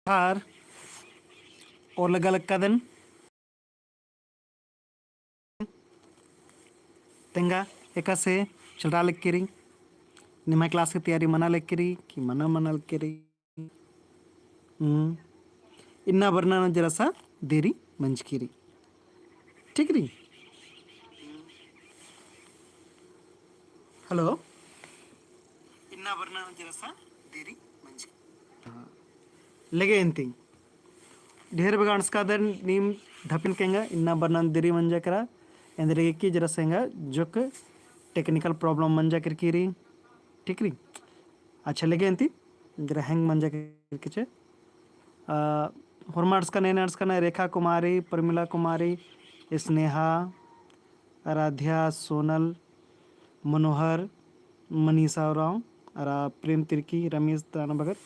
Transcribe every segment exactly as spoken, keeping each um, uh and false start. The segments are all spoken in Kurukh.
आर ओर लग्गा लक्कादन। तेंगा एकासे चलरा लक्की रई, निम्है class की तैयारी मना लक्की रई कि मना मना लक्की रई। हम्म। इन्ना बरना नू जरा सा देरी मंजकी रई। ठीक रई? Hello। इन्ना बरना नू जरा सा देरी मंजकी। हाँ। लगे अन्ती। ढेर बग्गे अंड़सकादन नीम धपिन केंगा, इन्ना बरना नू देरी मंजा केरा, एन्देरगे कि जरा सा एंगा जोक technical problem मंजा केरकी रई। ठीक रई? अच्छा, लगे अन्ती, जरा hang मंजा केरकी चे। आ, होरमा अंड़सकन, एन अंड़सकन, रेखा कुमारी, प्रमिला कुमारी, स्नेहा, आराध्या, सोनल, मनोहर, मनीषा उराँव, अरा प्रेम तिर्की, रमेश ताना भगत।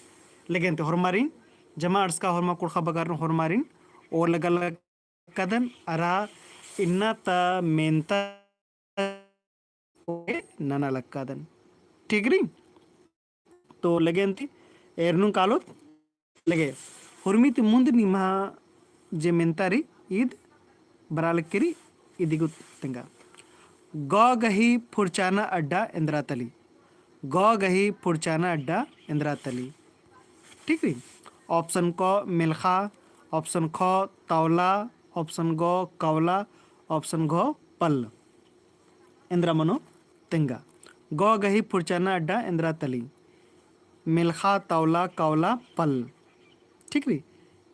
लगे अन्ती होरमारिन, जमा अंड़सका होरमा कुँड़ुख़ बग्गेरिन होरमारिन, ओर लग्गा लक्कादन, अरा इन्ना ता मेन्ता नना लक्कादन। ठीक रई? तो लगे अन्ती एरनुम कालोत। लगे, हुरमी ती मुन्द निम्हा जे मेन्ता रई, ईद बरआ लक्की रई, इदिगु तेंगा। ग गही फुरचाना अड्डा एन्दरा तली। ग गही फुरचाना अड्डा एन्दरा तली। ठीक रई? Option क मेलखा, option ख तौला, option ग कौला, option घ पल्ल। एन्दरा मनो तेंगा। ग गही फुरचाना अड्डा एन्दरा तली। मेलखा, तौला, कौला, पल्ल। ठीक रई?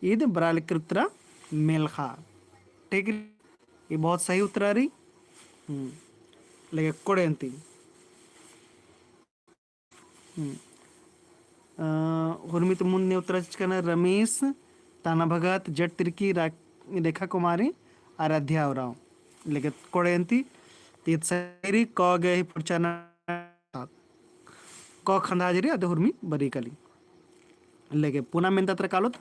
ईद बरआ लक्की रई उत्तरा मेलखा। ठीक रई? ई बहुत सही उत्तरा रई। हम्म। लगे कोड़े अन्ती। हम्म। अ, हुरमी ती मुन्द ने उत्तरा चिचकना रमेश, ताना भगत, जट तिर्की, रा-, रेखा कुमारी, आराध्या उराँव। लगे कोड़े अन्ती, ती सही रई, क गही फुरचाना, क खंदा हाजिरी, अदे हुरमी बरई काली। लगे पुना मेन्ता तरा कालोत।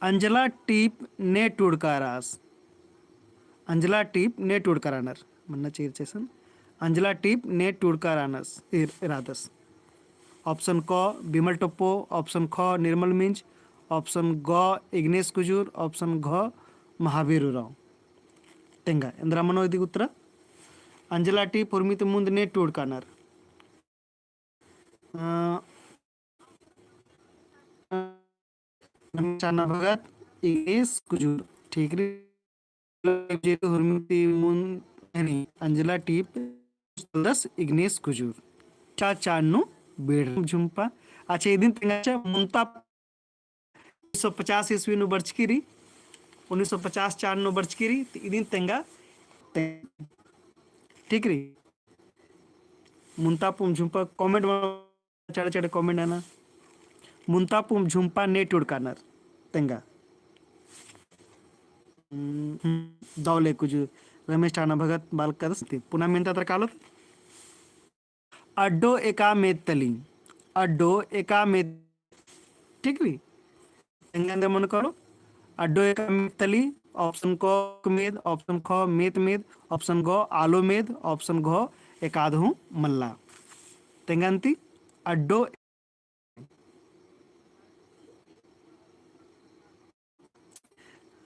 अंजला टीप ने टूड़का रअस। अंजला टीप ने टूड़का रअनर। मन्ना चेर चेसन। अंजला टीप ने टूड़का रअनस, एर-, एरादस। Option क बिमल टोप्पो, option ख निर्मल मिंज, option ग इग्नेस कुजूर, option घ महावीर उराँव। तेंगा, एन्दरा मनो इदिगु उत्तरा? अंजला टीप हुरमी ती मुन्द ने टूड़का रअनर। अ, अ, रमेश ताना भगत, इग्नेस कुजूर, ठीक रई। जे हुरमी ती मुन्द, यानी अंजला टीप, दस इग्नेस कुजूर। चा चान नू बेड़ झुम्पा। अच्छा, इदिन तेंगा चा मुन्ता उन्नीस सौ पचास ईस्वी नू बरचकी रई, उन्नीस सौ पचास चान नू बरचकी रई, तो इदिन तेंगा, ते-, ठीक रई। मुन्ता पुम झुम्पा comment मा चढ़े चढ़े comment नना। मुन्ता पुम झुम्पा ने टूड़का रअनर तेंगा। हम्म, दौले कुछ रमेश ताना भगत बाल कदस ते पुना मेन्ता तरा कालोत। अड्डो एका मेद तली, अड्डो एका मेद, ठीक रई? तेंगा एन्दरा मनो कालो, अड्डो एका मेद तली, option क मेद, option ख मेत मेद, option ग आलो मेद, option घ एकाद हूँ मल्ला। तेंगा अन्ती अड्डो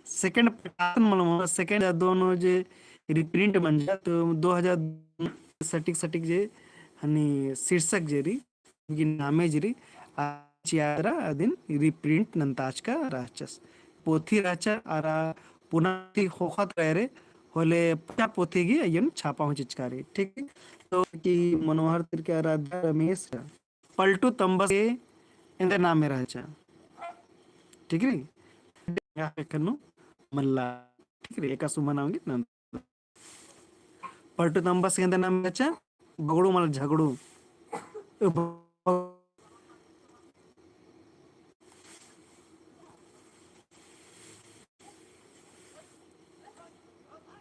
second प्रकाशन मलमो, second दोनों जे reprint मंजा, तो दो हजार सटीक सटीक जे हनी शीर्षक जे रई, गी नामे जे रई, आ चियादरा अदिन reprint नन्ताचका रहचस। पोथी रहचा अरा पुना ती ख़ोख़ा तरा एरे, होले पचा पोथी गी अयन छापा हूँ चिचका रई। ठीक, तो कि मनोहर तिर्की, आराध्या, रमेश, पलटू तम्बस के एन्देर नामे रहचा। ठीक रई? एखनु मल्ला। ठीक रई? एका सुमन आंगी नन। पलटू तम्बस के एन्देर नामे रहचा, बगड़ू मल झगड़ू।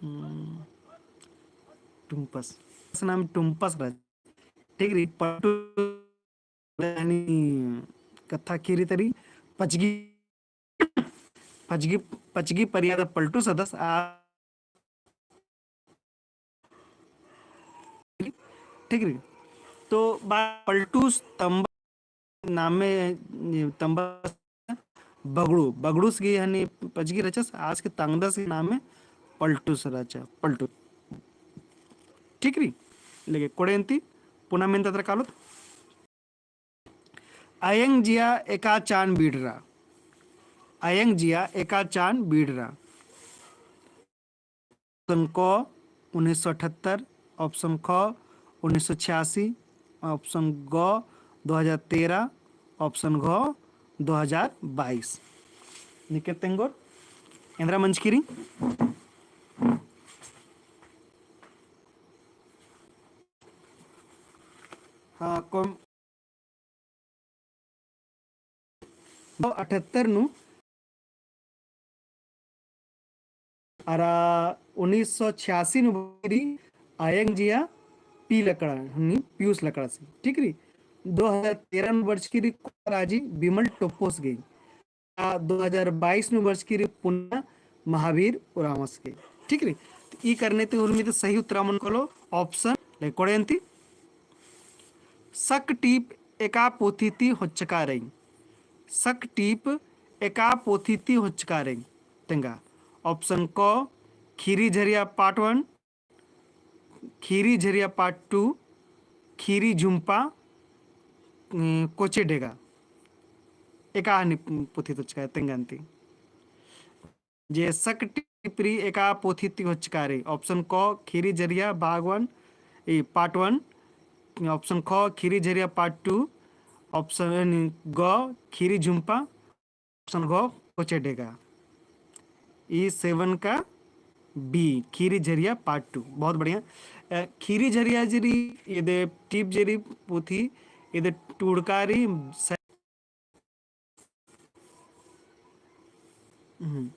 हम्म। टुम्पस। नाम टुम्पस रहचा। ठीक रई, पलटू यानी कत्था केरी तरी पचगी, पचगी, पचगी परिया ता पलटू सदस आ, ठीक रई। तो बा पलटू तम्बा नामे तम्बस बगड़ू, बगड़ूस गही हनी पचगी रहचस, आस गही तंगदस गही नामे पलटूस रहचा, पलटू। ठीक रई? लेके कोड़े अन्ती पुना मेन्ता तरा कालोत। अयंग जिया एका चान बीड़रा। अयंग जिया एका चान बीड़रा। Option क उन्नीस सौ अठहत्तर, option ख उन्नीस सौ छियासी, option ग दो हज़ार तेरह, option घ दो हज़ार बाईस। निके तेंगोर एन्दरा मंजकी रई। हाँ, कम अठहत्तर नू अरा उन्नीस सौ छियासी नू बरचकी रई अयंग जिया पी लकड़ा, हनी पीयूष लकड़ासी, ठीक रई। दो हज़ार तेरह नू बरचकी रई कोराजी बिमल टोप्पोस गही। आ दो हज़ार बाईस नू बरचकी रई पुना महावीर उराँवस गही, ठीक रई। तो ई करने ती उर्मी तो सही उत्तरा मनो कालो option ले कोड़े अन्ती। सक टीप एका पोथी ती होच्चका रई। सक टीप एका पोथी ती होच्चका रई। तेंगा option क खीरी झरिया part one, खीरी झरिया part two, खीरी झुम्पा, अ, कोचे डेगा। एका हनी पोथी ती होच्चका रई तेंगा अन्ती। जे सक टीप रई एका पोथी ती होच्चका रई। Option क खीरी झरिया भाग one, ए, part one, option ख खीरी झरिया part two, option ग खीरी झुम्पा, option घ कोचे डेगा। ई seven का B, खीरी झरिया part two। बहुत बढ़िया। अ, खीरी झरिया जे रई, एदे टीप जे रई पोथी, एदे टूड़का रई, हम्म।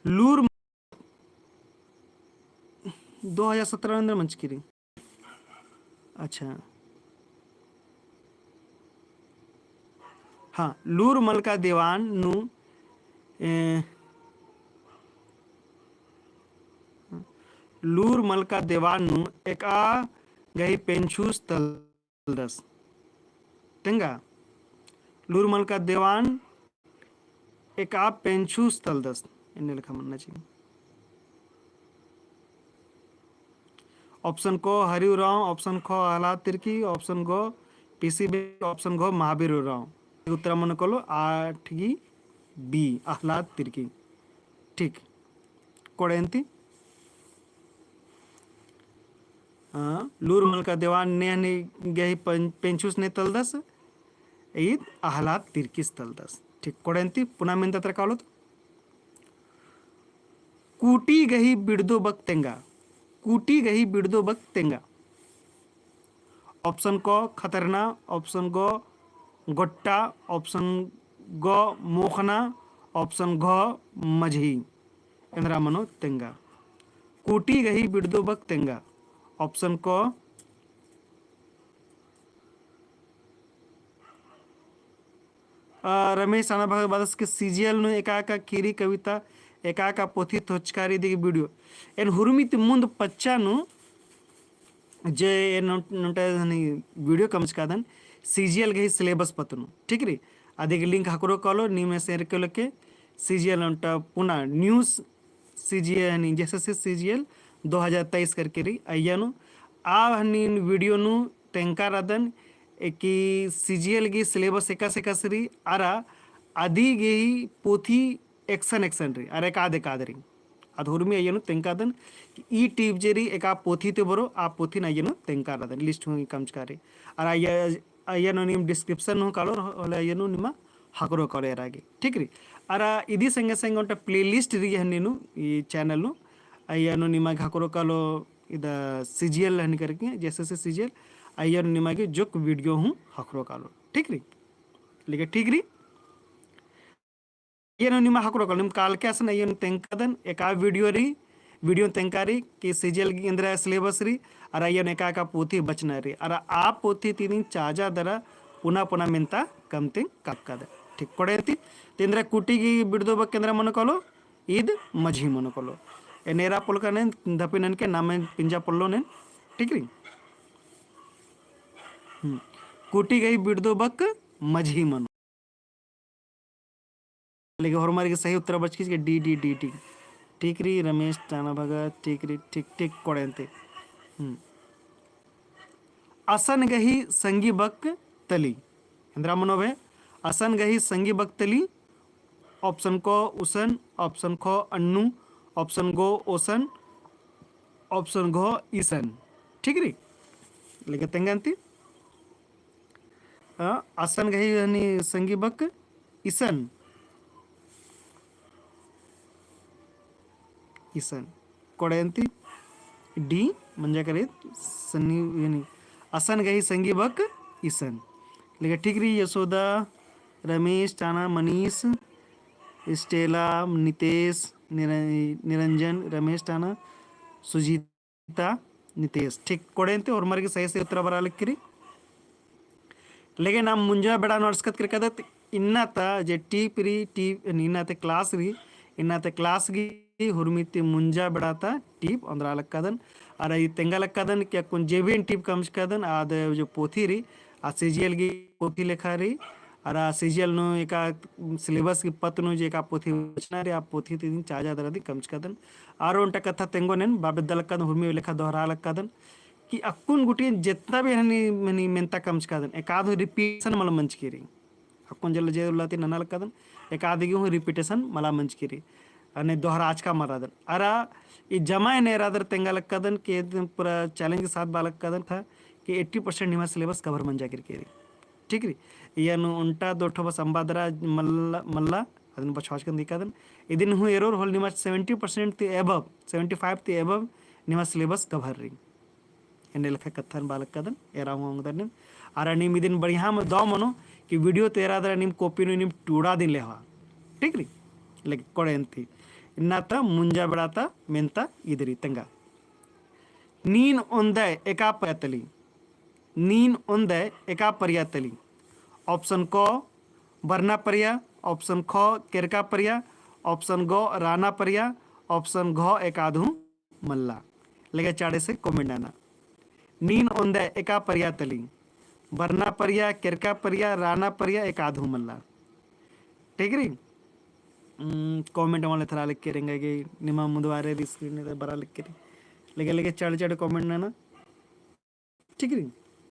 लूर दो हज़ार सत्रह नू एन्दरा मंजकी रई। अच्छा। हाँ, लूर मलका देवान नू, ए, लूर मलका देवान नू एका गही पेंछूस तलदस। तेंगा, लूर मलका देवान एका पेंछूस तलदस। एन्ने लेखा मन्ना चाहिए। Option क हरि उराँव, option ख अहलाद तिर्की, option ग पीसी बे, option घ महावीर उराँव। उत्तरा मनो कालो आठ गही B, अहलाद तिर्की। ठीक। कोड़े अन्ती। हाँ, लूर मलका देवान ने हनी गही पं-, पेंछूस ने तलदस, ईद अहलाद तिर्कीस तलदस। ठीक, कोड़े अन्ती पुना मेन्ता तरा कालोत। कूटी गही बिड़दो बक तेंगा। कूटी गही बिड़दो बक तेंगा। Option क खतरना, option ग गोट्टा, option ग मोखना, option घ मझही। एन्दरा मनो तेंगा। कूटी गही बिड़दो बक तेंगा। Option क अ, रमेश राणा भगत बअदस कि सीजीएल नू एका एका खीरी कविता, एका एका पोथी ती होच्चका रई इदी गही video। एन हुरमी ती मुन्द पच्चा नू जे एन नोन-, नोन्टा हनी video कमचकादन सीजीएल गही syllabus पत्त नू, ठीक रई? अदी गही link हकरो कालो, नीम एसेर के लेके सीजीएल नोन्टा पुना news सीजीएल हनी, जैसे से सीजीएल दो हज़ार तेईस करके रई, अइय्या नू, आ हनी video नू तेंगका रअदन, ए कि सीजीएल गही syllabus एकासे एकासे रई, अरा अदी गही पोथी एकसन एकसन रई, अरा एकाद एकाद रई। अद हुरमी अइय्या नू तेंगकादन, कि ई टीप जे रई एका पोथी ती बरओ, आ पोथीन अइय्या नू तेंगका रअदन, list हूँ कमचका रई। अरा अइय्या अइय्या नू नीम description नू कालो, होले अइय्या नू निमा हकरो कालो एरा गे, ठीक रई। अरा इदी संगे संगे ओन्टा playlist रई हनी नू, ई channel नू, अइय्या नू निमा गे हकरो कालो, इदा सीजीएल हनी करके, जैसे से सीजीएल, अइय्या नू निमा गे जोक video हूँ हकरो कालो, ठीक रई। लेकिन ठीक रई। अइय्या नू निमा हकरो कालो, नीम कालके असन अइय्या नू तेंगकादन, एका video रई, video तेंगका रई कि सीजीएल गही एन्दरा syllabus रई, अरा अइय्या नू एका एका पोथी बचना रई, अरा आ पोथी ती नीम चाजा दरा पुना पुना मेन्ता कमतेंग काकदन। ठीक, कोड़े ती, ते एन्दरा कूटी गही बिड़दो बक एन्दरा मनो कालो, ईद मझही मनो कालो। एन एरा पोल्लकन एन, धपिन एन के नामे पिंजा पोल्लोन एन, ठीक रई। हम्म। कूटी गही बिड़दो बक मझी मनो। लेकिन होरमर गे सही उत्तर बचकी के D, D, D, D। ठीक रई, रमेश टाना भगत, ठीक रई, ठीक, ठीक, कोड़ेन्ती। हम्म। असन गही संगी बक तली। एन्दरा मनो बे? असन गही संगी बक तली। Option क उसन, option ख अन्नु, option ग ओसन, option घ इसन। ठीक रई? लेकिन तेंगा अन्ती? अ, असन गही हनी संगी बक इसन। इसन। कोड़ेन्ती D मंजा करी सन्नी हनी। असन गही संगी बक इसन। लेकिन ठीक रई यशोदा, रमेश, टाना, मनीष, स्टेला, नितेश, निर-, निरंजन, रमेश, टाना, सुजीत, ता नितेश। ठीक, कोड़ेन्ती होरमर गे सही सही उत्तर बरआ लगी रई। लेकिन नाम मुंजा बेड़ा नू अंड़सकत केरकदत इन्ना ता जे टीप रई, टीप, इन्ना ता class रई, इन्ना ता class गही हुरमी ती मुंजा बेड़ा ता टीप ओन्द्रा लक्कादन। अरा ई तेंगा लक्कादन कि अक्कुन जे भी टीप कमचकदन, आद जो पोथी रई, आ CGL गही पोथी लेखा रई, अरा CGL नू एका syllabus गही पत्त नू जे एका पोथी बचना रई, आ पोथी ती चाजा दरा दी कमचकदन। आरो ओन्टा कत्था तेंगोन एन, बा बेद्दा लक्कादन, हुरमी लेखा दोहरा लक्कादन, कि अक्कुन गुट्ठिन जेतना भी हनी, हनी मेन्ता कमचकदन, एकाद हूँ repetition मला मंजकी रई। अक्कुन जल्ला जे उल्ला ती नना लक्कादन, एकाद गे हूँ repetition मला मंजकी रई। अने दोहराचका मल रअदन। अरा ई जमा एन एरा दरा तेंगा लक्कादन कि पूरा challenge के साथ बआ लक्कादन था कि eighty percent निमा syllabus cover मंजा केरकी रई। ठीक रई? इया नू ओन्टा दो ठो बस अम्बा दरा मल्ला, मल्ला, अदिन बछाचकन दिकादन। इदिन हूँ एरोर होले निमा seventy percent ती above, seventy five ती above निमा syllabus cover रई। एन्ने लेखा कत्थन बआ लक्कादन, एरा हूँ ओंगदन। अरा नीम इदिन बढ़िया मनो दव मनो कि video ती एरा दरा नीम copy नू नीम टूड़ा दिम लेहवा। ठीक रई? लेकिन कोड़ेन्ती। इन्ना ता मुंजा बेड़ा ता मेन्ता ईद रई तेंगा। नीन ओन्दय एका परिया तली। नीन ओन्दय एका परिया तली। Option क बरना परिया, option ख केरका परिया, option ग राना परिया, option घ एकाद हूँ मल्ला। लेकिन चाड़े से comment नना। नीन ओन्दय एका परिया तली। बरना परिया, केरका परिया, राना परिया, एकाद हूँ मल्ला। ठीक रई? हम्म, comment वाले थरा लिख के रहेंगे कि निमा मुंदवारे दी screen ने बरा लिख के रई। लेकिन, लेकिन चाड़े चाड़े comment नना। ठीक रई?